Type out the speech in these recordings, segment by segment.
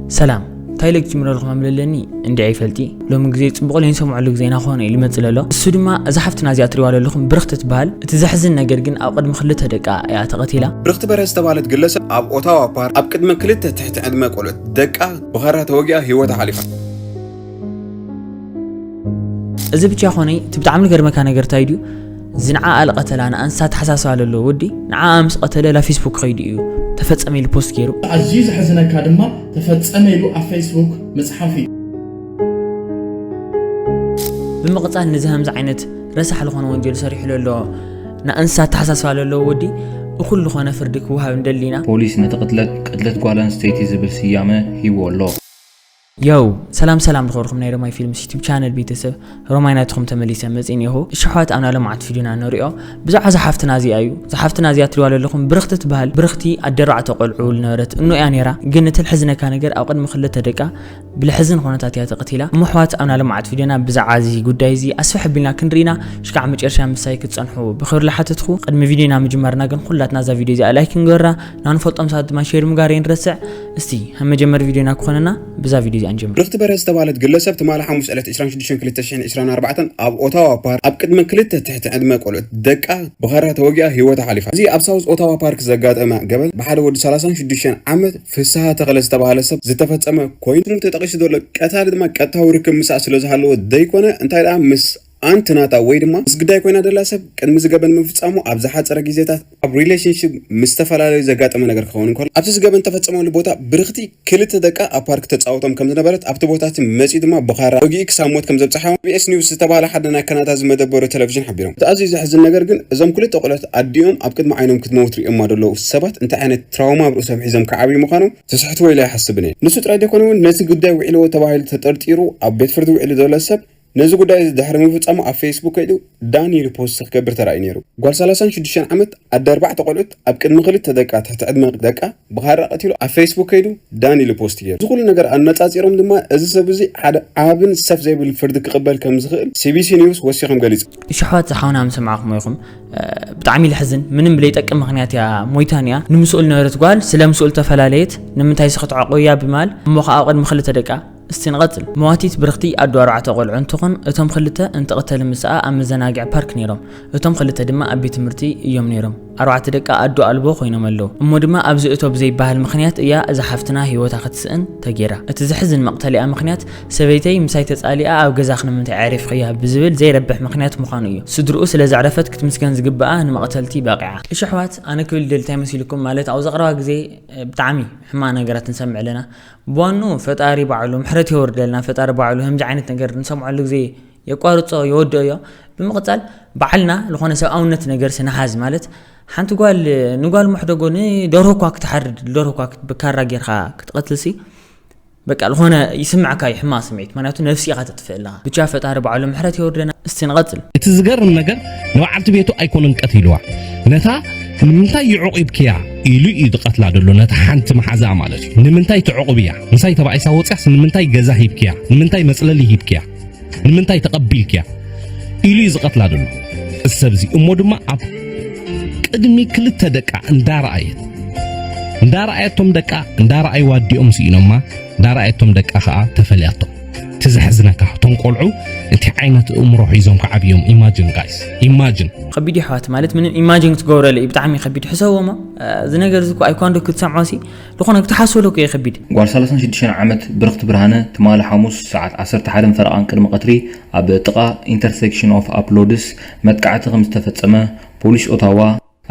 ሰላም፣ እንታይ ኢለ ክጅምረልኩም ኣምለለኒ እንዲዐ ይፈልጢ። ሎሚ ግዜ ጽቡቕ ለይንሰምዐሉ ግዜና ኾነ ኢሉ ይመጽእ ኣሎ። እሱ ድማ እዛ ሓፍትና እዚኣ ትሪዋ ዘለኹም ብርኽቲ ትበሃል። እቲ ዘሕዝን ነገር ግን ኣብ ቅድሚ ክልተ ደቃ እያ ተቐቲላ። ብርኽቲ በርሀ ዝተባህለት ግለሰብ ኣብ ኦታዋ ፓርክ ኣብ ቅድሚ ክልተ ትሕቲ ዕድመ ቆልዑት ደቃ ብኻራ ተወጊኣ ህይወታ ሓሊፋ። እዚ ብቻ ኾነ እቲ ብጣዕሚ ዝገርመካ ነገር እንታይ ድዩ? ዝንዓ ኣልቐተላ ንኣንሳ ተሓሳስባ ለሎ ወዲ ንዓ ምስ ቀተለ ላ ፌስቡክ ከይዱ እዩ ተፈጸመ ኢሉ ፖስት ገይሩ። ኣዝዩ ዘሕዝነካ ድማ ተፈጸመ ኢሉ ኣብ ፌስቡክ ምጽሓፍ እዩ። ብምቕጻል ነዚ ከምዚ ዓይነት ረሳሕ ዝኾነ ወንጀል ሰሪሑ ለሎ ንኣንሳ ተሓሳስባ ለሎ ወዲ እኹል ዝኾነ ፍርዲ ክወሃብ እንደሊና። ፖሊስ ነቲ ቅትለት ቅትለት ጓል ኣንስተይቲ ዝብል ስያመ ሂብዎ ኣሎ። ያው ሰላም ሰላም ዝኸበርኩም ናይ ሮማይ ፊልምስ ዩቲብ ቻነል ቤተሰብ፣ ሮማይ ናትኹም ተመሊሰ መፅእ እኒኹ። እሺ ኣሕዋት፣ ኣብና ሎማዓት ቪዲዮና ንሪኦ ብዛዕባ እዛ ሓፍትና እዚኣ እዩ። እዛ ሓፍትና እዚኣ ትሪዋ ዘለኹም ብርኽቲ ትበሃል። ብርኽቲ ኣደ ኣርባዕተ ቆልዑ ዝነበረት እኖ እያ ነይራ። ግን እቲ ዝሕዝነካ ነገር ኣብ ቅድሚ ክልተ ደቃ ብልሕዝን ኩነታት እያ ተቐቲላ። እሞ ኣሕዋት፣ ኣብና ሎማዓት ቪዲዮና ብዛዕባ እዚ ጉዳይ እዚ ኣስፍሕ ኣቢልና ክንርኢና ሽካዕ መጨረሻ ምሳይ ክትፀንሑ ብኽብሪ ላሓተትኹ። ቅድሚ ቪዲዮና ምጅማርና ግን ኩላትና እዛ ቪዲዮ እዚኣ ላይክ ክንገብራ፣ ናንፈልጦም ሰባት ድማ ሼር ምግባር የንረስዕ። እስቲ ከም መጀመሪ ቪዲዮና ክኾነና ብዛ ቪዲዮ እዚኣ ንጀምር። ብርኽቲ በርሀ ዝተባህለት ግለሰብ ትማሊ ሓሙስ ዕለት ዕስራን ሽዱሽተን ክልተ ሽሕን ዕስራን ኣርባዕተን ኣብ ኦታዋ ፓርክ ኣብ ቅድሚ ክልተ ትሕቲ ዕድመ ቆልዑት ደቃ ብኻራ ተወጊኣ ህይወታ ሓሊፋ። እዚ ኣብ ሳውዝ ኦታዋ ፓርክ ዘጋጠመ ገበን ብሓደ ወዲ ሰላሳን ሽዱሽተን ዓመት ፍስሃ ተኽለ ዝተባህለ ሰብ ዝተፈጸመ ኮይኑ፣ ስሙ ተጠቒሱ ዘሎ ቀታሊ ድማ ቀጥታዊ ርክብ ምስኣ ስለ ዝሃለዎ ዘይኮነ፣ እንታይ ደኣ ምስ ኣንቲ ናታ ወይ ድማ ምስ ግዳይ ኮይና ደላ ሰብ ቅድሚ እዚ ገበን ምፍጻሙ ኣብ ዝሓጸረ ግዜታት ኣብ ሪሌሽንሺፕ ምስ ዝተፈላለዩ ዘጋጠመ ነገር ክኸውን እንከሎ፣ ኣብቲ እዚ ገበን ተፈጸመሉ ቦታ ብርኽቲ ክልተ ደቃ ኣብ ፓርክ ተጻወቶም ከም ዝነበረት፣ ኣብቲ ቦታ እቲ መጺኡ ድማ ብኻራ ወጊኡ ክሳብ ሞት ከም ዘብጽሓ ቢ ቢ ኤስ ኒውስ ዝተባህለ ሓደ ናይ ካናዳ ዝመደበሩ ቴሌቪዥን ሓቢሮም። እቲ ኣዝዩ ዘሕዝን ነገር ግን እዞም ክልተ ቆልዑት ኣዲኦም ኣብ ቅድሚ ዓይኖም ክትመውት ሪኦማ ዘለዉ ሰባት እንታይ ዓይነት ትራውማ ኣብ ርእሶም ሒዞም ክዓብዩ ምዃኖም ዝስሕትዎ ኢለ ኣይሓስብን እየ። ንሱ ጥራይ ዘይኮነ እውን ነቲ ጉዳይ ውዒልዎ ተባሂሉ ተጠርጢሩ ኣብ ቤት ፍርዲ ውዒሉ ዘሎ ሰብ ነዚ ጉዳይ እዚ ድሕሪ ምፍጻሙ ኣብ ፌስቡክ ከይዱ ዳን ኢሉ ፖስት ክገብር ተራእዩ ነይሩ። ጓል ሰላሳን ሽዱሽተን ዓመት ኣደ ኣርባዕተ ቆልዑት ኣብ ቅድሚ ክልተ ደቃ ትሕቲ ዕድመ ደቃ ብኻራ ቀቲሉ ኣብ ፌስቡክ ከይዱ ዳን ኢሉ ፖስት ገይሩ። እዚ ኩሉ ነገር ኣነጻጺሮም ድማ እዚ ሰብ እዚ ሓደ ዓብን ሰፍ ዘይብል ፍርዲ ክቕበል ከም ዝኽእል ሲ ቢ ሲ ኒውስ ወሲኾም ገሊጹ። እሺ ኣሕዋት፣ ዝሓውና ምሰማዕኹም ኢኹም። ብጣዕሚ ልሕዝን። ምንም ብለይጠቅም ምኽንያት እያ ሞይታ እኒኣ። ንምስኡ ዝነበረት ጓል ስለ ምስኡ ዝተፈላለየት፣ ንምንታይ ስኽትዓቑ እያ ብምባል እሞ ኸዓ ኣብ ቅድሚ ክልተ ደቃ። እስቲ ንቐጽል። መዋቲት ብርኽቲ ኣዶ ኣርባዕተ ቆልዑ እንትኾን እቶም ክልተ እንትቕተል ምስኣ ኣብ መዘናግዒ ፓርክ ነይሮም። እቶም ክልተ ድማ ኣብ ቤት ትምህርቲ እዮም ነይሮም። ኣርባዕተ ደቃ ኣዶ ኣልቦ ኮይኖም ኣለዉ። እሞ ድማ ኣብዚ እቶ ብዘይበሃል ምኽንያት እያ እዛ ሓፍትና ህይወታ ክትስእን ተጌራ። እቲ ዘሕዝን መቕተሊኣ ምኽንያት ሰበይተይ ምሳይ ተጻሊኣ ኣብ ገዛኽ ንምንታይ ኣዕሪፍኽያ ብዝብል ዘይረብሕ ምኽንያት ምዃኑ እዩ። ስድርኡ ስለ ዘዕረፈት ክትምስገን ዝግብኣ ንመቕተልቲ በቒዓ። እሺ ኣሕዋት፣ ኣነ ክብል ደሊ እንታይ መሲልኩም ማለት ኣብዛ ቀረባ ግዜ ብጣዕሚ ሕማቕ ነገራት ንሰምዕ ኣለና። ብዋኑ ፈጣሪ ባዕሉ ምሕረት የወርደልና። ፈጣሪ ባዕሉ ከምዚ ዓይነት ነገር ንሰምዐሉ ግዜ የቋርጾ የወድኦ እዮ። ብምቕጻል ባዕልና ዝኾነ ሰብኣውነት ነገር ስንሓዝ ማለት ሓንቲ ጓል ንጓል መሕደጎ ንደርሆ እኳ ክትሓርድ ደርሆ እኳ ብካራ ጌርካ ክትቐትልሲ በቃ ዝኾነ ይስምዕካ እዩ ሕማቕ ስምዒት፣ ምክንያቱ ነፍሲ ኢኻ ተጥፍእ ኣለኻ። ብቻ ፈጣሪ ባዕሉ ምሕረት የወርደና። እስቲ ንቐጽል። እቲ ዝገርም ነገር ንበዓልቲ ቤቱ ኣይኮነን ቀቲልዋ፣ ነታ ንምንታይ ይዕቑብክያ ኢሉ እዩ ዝቐትላ ዘሎ፣ ነታ ሓንቲ መሓዛኣ ማለት እዩ። ንምንታይ ትዕቑብያ? ምሳይ ተባኢሳ ወፅያስ ንምንታይ ገዛ ሂብክያ? ንምንታይ መፅለሊ ሂብክያ? ንምንታይ ተቐቢልክያ ኢሉ እዩ ዝቐትላ ዘሎ እዚ ሰብ እዚ። እሞ ድማ ኣብ ቅድሚ ክልተ ደቃ እንዳረኣየት እንዳረኣየቶም ደቃ እንዳረኣይዋ ኣዲኦም ስኢኖማ እንዳረኣየቶም ደቃ ከዓ ተፈልያቶም። እቲ ዘሕዝነካ እቶም ቆልዑ እቲ ዓይነት እእምሮ ሒዞም ክዓብዮም ኢማጅን ጋይስ ኢማጅን። ከቢድ እዩ ኣሕዋት፣ ማለት ምንም ኢማጂን ክትገብረሉ እዩ፣ ብጣዕሚ ከቢድ። ሕሰብዎ እሞ እዚ ነገር እዚ እኮ ኣይኳንዶ ክትሰምዖ ሲ ዝኾነ ክትሓስበሉ እኮ እዩ ከቢድ። ጓል ሰላሳን ሽዱሽተን ዓመት ብርኽቲ ብርሃነ ትማሊ ሓሙስ ሰዓት ዓሰርተ ሓደን ፈረቓን ቅድሚ ቀትሪ ኣብ ጥቓ ኢንተርሴክሽን ኦፍ ኣፕሎድስ መጥቃዕቲ ከም ዝተፈጸመ ፖሊስ ኦታዋ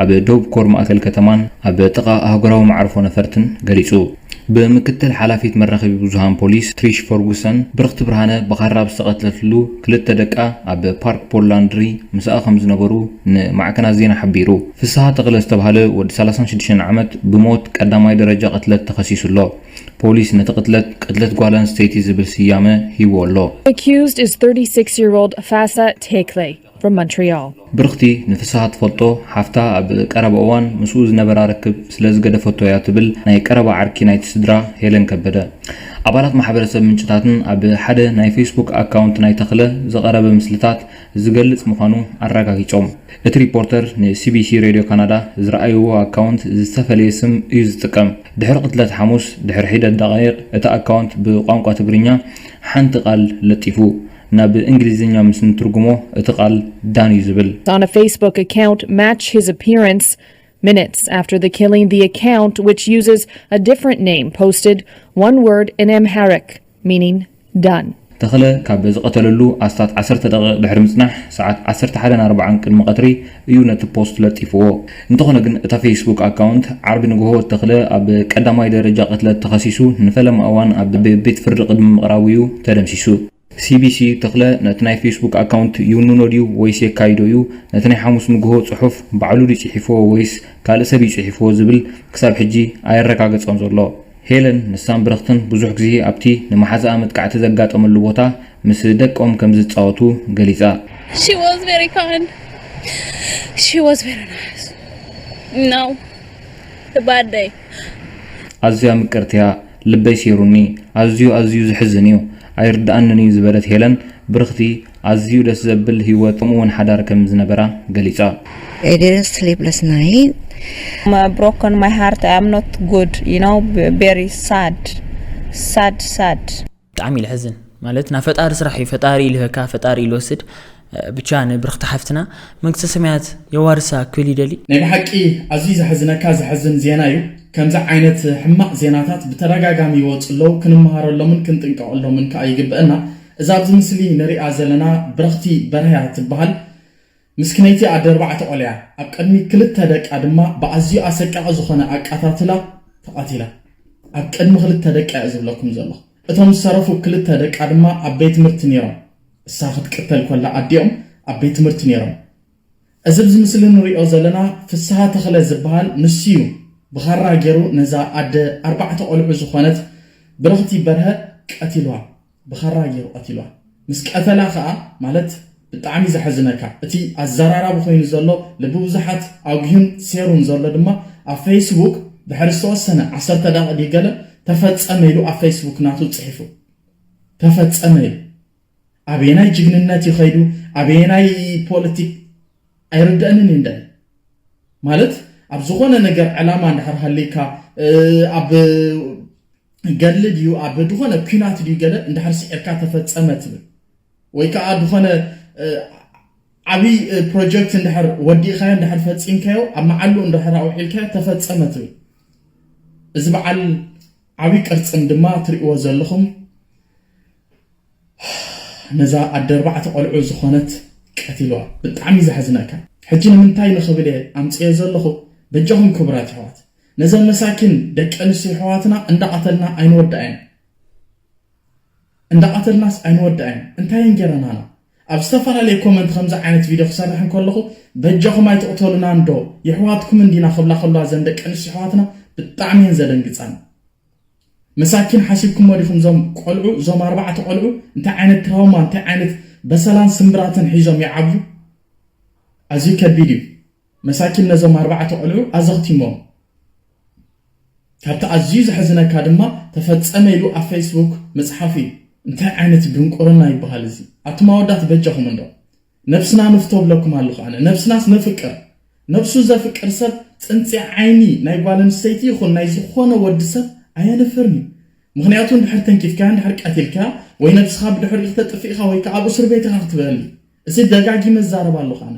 ኣብ ደቡብ ኮር ማእከል ከተማን ኣብ ጥቓ ኣህጉራዊ መዓርፎ ነፈርትን ገሊጹ። ብምክትል ሓላፊት መራኸቢ ብዙሃን ፖሊስ ትሪሽ ፈርጉሰን፣ ብርኽቲ ብርሃነ ብኻራ ኣብ ዝተቐትለትሉ ክልተ ደቃ ኣብ ፓርክ ፖርላንድሪ ምስኣ ከም ዝነበሩ ንማዕከናት ዜና ሓቢሩ። ፍስሃ ተኽለ ዝተባህለ ወዲ ሰላሳን ሽዱሽተን ዓመት ብሞት ቀዳማይ ደረጃ ቅትለት ተኸሲሱ ኣሎ። ፖሊስ ነቲ ቅትለት ቅትለት ጓል ኣንስተይቲ ዝብል ስያመ ሂብዎ ኣሎ። Accused is thirty-six-year-old Fasa Tekle from Montreal. ብርኽቲ ንፍስሃ ትፈልጦ ሓፍታ ኣብ ቀረባ እዋን ምስኡ ዝነበራ ርክብ ስለ ዝገደፈቶ እያ ትብል ናይ ቀረባ ዓርኪ ናይቲ ስድራ ሄለን ከበደ። ኣባላት ማሕበረሰብ ምንጭታትን ኣብ ሓደ ናይ ፌስቡክ ኣካውንት ናይ ተኽለ ዝቐረበ ምስልታት ዝገልጽ ምዃኑ ኣረጋጊጾም። እቲ ሪፖርተር ንሲቢሲ ሬድዮ ካናዳ ዝረኣይዎ ኣካውንት ዝተፈለየ ስም እዩ ዝጥቀም። ድሕሪ ቅትለት ሓሙስ ድሕሪ ሒደት ደቓይቕ እቲ ኣካውንት ብቋንቋ ትግርኛ ሓንቲ ቃል ለጢፉ። ናብ እንግሊዝኛ ምስ እንትርጉሞ እቲ ቃል ዳን እዩ ዝብል። On a Facebook account match his appearance. Minutes after the killing, the account, which uses a different name, posted one word in Amharic, meaning done. ተኽለ ካብ ዝቐተለሉ ኣስታት ዓሰርተ ደቂቕ ድሕሪ ምጽናሕ፣ ሰዓት ዓሰርተ ሓደን ኣርባዓን ቅድሚ ቀትሪ እዩ ነቲ ፖስት ለጢፍዎ። እንተኾነ ግን፣ እታ ፌስቡክ ኣካውንት ዓርቢ ንግሆ ተኽለ ኣብ ቀዳማይ ደረጃ ቅትለት ተኸሲሱ ንፈለማ እዋን ኣብ ቤት ፍርዲ ቅድሚ ምቕራቡ እዩ ተደምሲሱ። ሲቢሲ ተኽለ ነቲ ናይ ፌስቡክ ኣካውንት ይውንኖ ድዩ ወይስ የካይዶ እዩ? ነቲ ናይ ሓሙስ ንግሆ ጽሑፍ ባዕሉ ድዩ ጽሒፍዎ ወይስ ካልእ ሰብ እዩ ጽሒፍዎ ዝብል ክሳብ ሕጂ ኣየረጋገጸን ዘሎ። ሄለን ንሳን ብረኽትን ብዙሕ ግዜ ኣብቲ ንመሓዛኣ መጥቃዕቲ ዘጋጠመሉ ቦታ ምስ ደቆም ከም ዝጻወቱ ገሊጻ። She was very kind. She was very nice. No, a bad day. ኣዝያ ምቅርቲ እያ፣ ልበይ ሴሩኒ። ኣዝዩ ኣዝዩ ዝሕዝን እዩ፣ ኣይርድኣንን እዩ ዝበለት ሄለን፣ ብርኽቲ ኣዝዩ ደስ ዘብል ህይወት ከምኡውን ሓዳር ከም ዝነበራ ገሊጻ። I didn't sleepless night. I'm broken my heart. I'm not good, you know, very sad, sad, sad. ብጣዕሚ እዩ ልሕዝን። ማለት፣ ናብ ፈጣሪ ስራሕ እዩ፣ ፈጣሪ ይልህካ፣ ፈጣሪ ይልወስድ። ብቻ ንብርኽቲ ሓፍትና መንግስተ ሰማያት የዋርሳ ክብል ይደሊ። ናይ ብሓቂ ኣዝዩ ዘሕዝነካ ዘሕዝን ዜና እዩ። ከምዚ ዓይነት ሕማቕ ዜናታት ብተደጋጋሚ ይወፁ ኣለዉ። ክንመሃረሎምን ክንጥንቀቐሎምን ከዓ ይግብአና። እዛ ኣብዚ ምስሊ ንሪኣ ዘለና ብረኽቲ በርሀያ ትበሃል ምስክነይቲ ኣደ ኣርባዕተ ቆልያ ኣብ ቅድሚ ክልተ ደቃ ድማ ብኣዝዩ ኣሰቃቒ ዝኾነ ኣቃታትላ ተቐቲላ። ኣብ ቅድሚ ክልተ ደቃ እየ ዝብለኩም ዘለኹ። እቶም ዝተረፉ ክልተ ደቃ ድማ ኣብ ቤት ትምህርቲ ነይሮም። እሳ ክትቅተል ኮላ ኣዲኦም ኣብ ቤት ትምህርቲ ነይሮም። እዚ ኣብዚ ምስሊ ንሪኦ ዘለና ፍስሃ ተኽለ ዝበሃል ንሱ እዩ ብኻራ ገይሩ ነዛ ኣደ ኣርባዕተ ቆልዑ ዝኾነት ብረኽቲ በርሀ ቀቲልዋ። ብኻራ ገይሩ ቀቲልዋ። ምስ ቀተላ ከዓ ማለት ብጣዕሚ ዘሕዝነካ እቲ ኣዘራራቢ ኮይኑ ዘሎ ልቢ ብዙሓት ኣጉህን ሴሩን ዘሎ ድማ ኣብ ፌስቡክ ድሕሪ ዝተወሰነ ዓሰርተ ደቂቕ ድዩ ገለ ተፈጸመ ኢሉ ኣብ ፌስቡክ ናቱ ጽሒፉ። ተፈጸመ ኢሉ ኣበየናይ ጅግንነት እዩ ከይዱ ኣበየናይ ፖለቲክ ኣይርድአንን እዩ እንደ ማለት ኣብ ዝኾነ ነገር ዕላማ እንድሕር ሃልይካ ኣብ ገድሊ ድዩ ኣብ ዝኾነ ኲናት ድዩ ገለ እንድሕር ስዒርካ ተፈጸመ ትብል ወይ ከዓ ዝኾነ ዓብይ ፕሮጀክት እንድሕር ወዲእካዮ እንድሕር ፈፂምካዮ ኣብ መዓሉ እንድሕር ኣውዒልካዮ ተፈጸመ ትብል። እዚ በዓል ዓብይ ቅርፅም ድማ ትሪእዎ ዘለኹም ነዛ ኣደ ኣርባዕተ ቆልዑ ዝኾነት ቀቲልዋ። ብጣዕሚ ዘሕዝነካ። ሕጂ ንምንታይ ንኽብል እየ ኣምፅዮ ዘለኹ በጃኹም ክቡራት ኣሕዋት ነዘን መሳኪን ደቂ ኣንስትዮ ኣሕዋትና እንዳቐተልና ኣይንወድኣየን። እንዳቐተልናስ ኣይንወድኣየን። እንታይ እየን ገይረናና? ኣብ ዝተፈላለየ ኮመንት ከምዚ ዓይነት ቪድዮ ክሰርሕ እንከለኹ በጃኹም ኣይትቕተሉና እንዶ የሕዋትኩም እንዲና ክብላ ከለዋ እዘን ደቂ ኣንስትዮ ኣሕዋትና ብጣዕሚ እየን ዘደንግፃኒ። መሳኪን ሓሲብኩሞ ዲኹም እዞም ቆልዑ እዞም ኣርባዕተ ቆልዑ እንታይ ዓይነት ትራውማ እንታይ ዓይነት በሰላን ስምብራትን ሒዞም ይዓብዩ? ኣዝዩ ከቢድ እዩ። መሳኪን ነዞም ኣርባዕተ ቆልዑ ኣዘኽቲሞም። ካብቲ ኣዝዩ ዘሕዝነካ ድማ ተፈጸመ ኢሉ ኣብ ፌስቡክ ምጽሓፍ እዩ። እንታይ ዓይነት ድንቁርና ይበሃል እዚ? ኣቱም ኣወዳት በጃኹም እንዶ ነብስና ንፍቶ ብለኩም ኣለኹ ኣነ። ነብስናስ ነፍቅር። ነብሱ ዘፍቅር ሰብ ጽንጺ ዓይኒ ናይ ጓል ኣንስተይቲ ይኹን ናይ ዝኾነ ወዲ ሰብ ኣየንፍርን እዩ። ምኽንያቱ እንድሕር ተንኪፍካያ እንድሕር ቀቲልካያ ወይ ነብስኻ ብድሕሪኡ ክተጥፍእ ኢኻ ወይ ከዓ ኣብ እስር ቤት ኢኻ ክትበሊ። እዚ ደጋጊመ እዛረብ ኣለኹ ኣነ።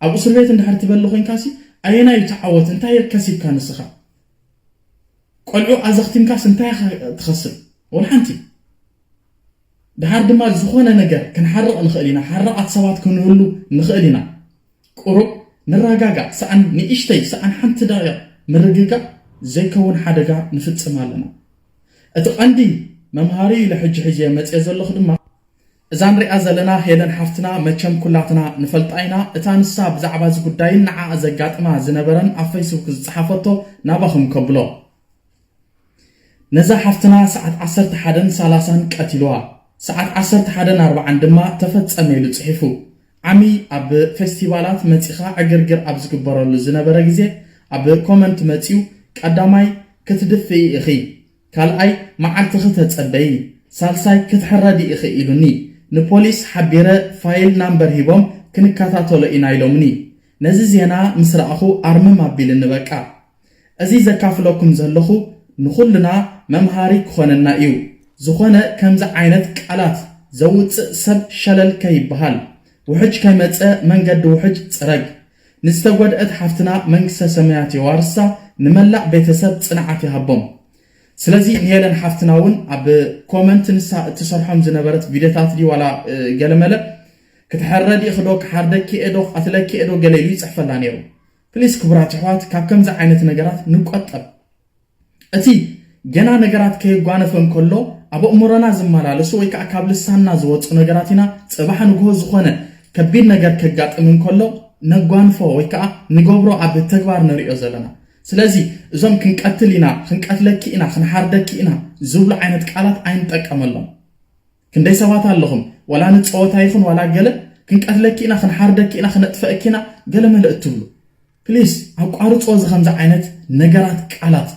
ኣብ እስር ቤት እንድሕር ትበሊ ኮይንካሲ ኣየናይ እዩ ተዓወት እንታይ ከሲብካ ንስኻ? ቆልዑ ኣዘኽቲምካስ እንታይ ኢኻ ትኸስብ? ወላ ሓንቲ። ድሓር ድማ ዝኾነ ነገር ክንሓርቕ ንኽእል ኢና፣ ሓራቓት ሰባት ክንህሉ ንኽእል ኢና። ቁሩብ ንረጋጋእ፣ ሰኣን ንእሽተይ፣ ሰኣን ሓንቲ ደቂቕ ምርግጋእ ዘይከውን ሓደጋ ንፍጽም ኣለና። እቲ ቀንዲ መምሃሪ ኢለ ሕጂ ሒዘ መጽየ ዘለኹ ድማ እዛ ንሪኣ ዘለና ሄለን ሓፍትና መቸም ኩላትና ንፈልጣ ኢና። እታ ንሳ ብዛዕባ እዚ ጉዳይን ንዓኣ ዘጋጥማ ዝነበረን ኣብ ፌስቡክ ዝጸሓፈቶ ናባኹም ከብሎ። ነዛ ሓፍትና ሰዓት ዓሰርተ ሓደን ሰላሳን ቀቲልዋ። ሰዓት ዓሰርተ ሓደን ኣርባዓን ድማ ተፈጸመ ኢሉ ጽሒፉ። ዓሚ ኣብ ፌስቲቫላት መጺኻ ዕግርግር ኣብ ዝግበረሉ ዝነበረ ግዜ ኣብ ኮመንት መጺኡ ቀዳማይ ክትድፍኢ ኢኺ፣ ካልኣይ መዓልትኺ ተጸበዪ፣ ሳልሳይ ክትሕረዲ ኢኺ ኢሉኒ። ንፖሊስ ሓቢረ ፋይል ናምበር ሂቦም ክንከታተሎ ኢና ኢሎምኒ። ነዚ ዜና ምስ ረኣኹ ኣርምም ኣቢልኒ በቃ። እዚ ዘካፍለኩም ዘለኹ ንኹልና መምሃሪ ክኾነና እዩ። ዝኾነ ከምዚ ዓይነት ቃላት ዘውፅእ ሰብ ሸለል ከይበሃል። ውሕጅ ከይመፀ መንገዲ ውሕጅ ፅረግ። ንዝተጎድአት ሓፍትና መንግስተ ሰማያት የዋርሳ፣ ንመላእ ቤተሰብ ፅንዓት ይሃቦም። ስለዚ ንሄለን ሓፍትና እውን ኣብ ኮመንት ንሳ እትሰርሖም ዝነበረት ቪድዮታት ድዩ ዋላ ገለመለ ክትሐረድ ኢኽዶ ክሓርደኪ ኤዶ ክቐትለኪ ኤዶ ገለ ኢሉ ይፅሕፈላ ነይሩ። ፕሊስ ክቡራት ኣሕዋት ካብ ከምዚ ዓይነት ነገራት ንቆጠብ። እቲ ገና ነገራት ከየጓነፈ እንከሎ ኣብ ኣእምሮና ዝመላለሱ ወይ ከዓ ካብ ልሳንና ዝወፁ ነገራት ኢና ፅባሕ ንግሆ ዝኾነ ከቢድ ነገር ከጋጥም እንከሎ ነጓንፎ ወይ ከዓ ንገብሮ ኣብ ተግባር ንሪኦ ዘለና። ስለዚ እዞም ክንቀትል ኢና፣ ክንቀትለኪ ኢና፣ ክንሓርደኪ ኢና ዝብሉ ዓይነት ቃላት ኣይንጠቀመሎም። ክንደይ ሰባት ኣለኹም ዋላ ንፀወታ ይኹን ዋላ ገለ ክንቀትለኪ ኢና፣ ክንሓርደኪ ኢና፣ ክነጥፈእኪ ኢና ገለ መለ እትብሉ። ፕሊስ ኣቋርፆ እዚ ከምዚ ዓይነት ነገራት ቃላት።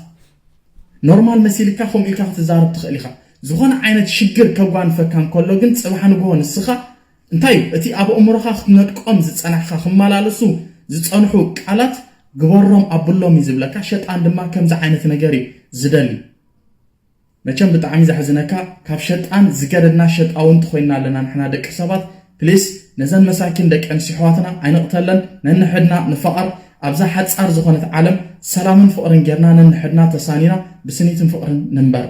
ኖርማል መሲልካ ከምኡ ኢልካ ክትዛረብ ትኽእል ኢኻ። ዝኾነ ዓይነት ሽግር ከጓንፈካ እንከሎ ግን ፅባሕ ንግሆ ንስኻ እንታይ እዩ እቲ ኣብ ኣእምሮኻ ክትነድቆም ዝፀናሕካ ክመላለሱ ዝፀንሑ ቃላት ግበሮም ኣብሎም እዩ ዝብለካ። ሸጣን ድማ ከምዚ ዓይነት ነገር እዩ ዝደሊ። መቸም ብጣዕሚ ዘሕዝነካ ካብ ሸጣን ዝገደድና ሸጣውንቲ ኮይና ኣለና ንሕና ደቂ ሰባት። ፕሊስ ነዘን መሳኪን ደቂ ኣንስትዮ ኣሕዋትና ኣይንቕተለን፣ ነንሕድና ንፋቐር። ኣብዛ ሓጻር ዝኾነት ዓለም ሰላምን ፍቕርን ጌርና ነንሕድና ተሳኒና ብስኒትን ፍቕርን ንንበር።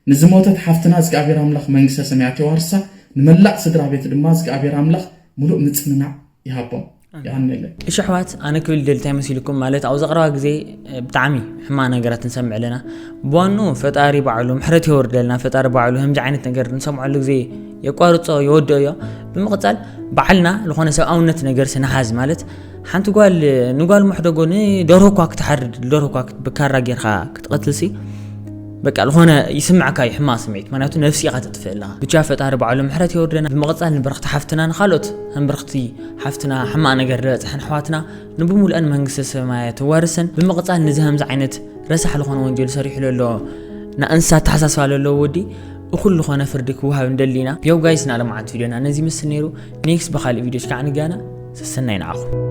ንዝሞተት ሓፍትና እግዚኣብሔር ኣምላኽ መንግስተ ሰማያት የዋርሳ፣ ንመላእ ስድራ ቤት ድማ እግዚኣብሔር ኣምላኽ ሙሉእ ምጽንናዕ ይሃቦም። የቐንየለይ። እሺ ኣሕዋት፣ ኣነ ክብል ደሊ እንታይ መሲልኩም፣ ማለት ኣብዚ ቀረባ ግዜ ብጣዕሚ ሕማቕ ነገራት ንሰምዕ ኣለና። ብዋኑ ፈጣሪ ባዕሉ ምሕረት የወርደልና። ፈጣሪ ባዕሉ ከምዚ ዓይነት ነገር ንሰምዐሉ ግዜ የቋርጾ የወድኦ እዮ። ብምቕጻል ባዕልና ዝኾነ ሰብኣውነት ነገር ስንሓዝ፣ ማለት ሓንቲ ጓል ንጓል መሕደጎ ንደርሆ እኳ ክትሓርድ፣ ደርሆ እኳ ብካራ ጌርካ ክትቐትልሲ በቃ ዝኾነ ይስምዕካ እዩ ሕማቕ ስምዒት፣ ምክንያቱ ነፍሲ ኢኻ ተጥፍእ ኣለኻ። ብቻ ፈጣሪ ባዕሉ ምሕረት የወርደና። ብምቕጻል ንብርኽቲ ሓፍትና ንኻልኦት ከም ብርኽቲ ሓፍትና ሕማቕ ነገር ዝበጽሐን ኣሕዋትና ንብሙሉአን መንግስተ ሰማያት ተዋርሰን። ብምቕጻል ንዚ ከምዚ ዓይነት ረሳሕ ዝኾነ ወንጀል ሰሪሑ ለሎ ንእንስሳ ኣተሓሳስባ ለለዎ ወዲ እኹል ዝኾነ ፍርዲ ክወሃብ እንደሊ ኢና። ያው ጋይስ፣ ናለማዓት ቪድዮና ነዚ ይመስል ነይሩ። ኔክስት ብኻልእ ቪድዮስ ከዓ ንጋና። ሰሰናይ ንዓኹም።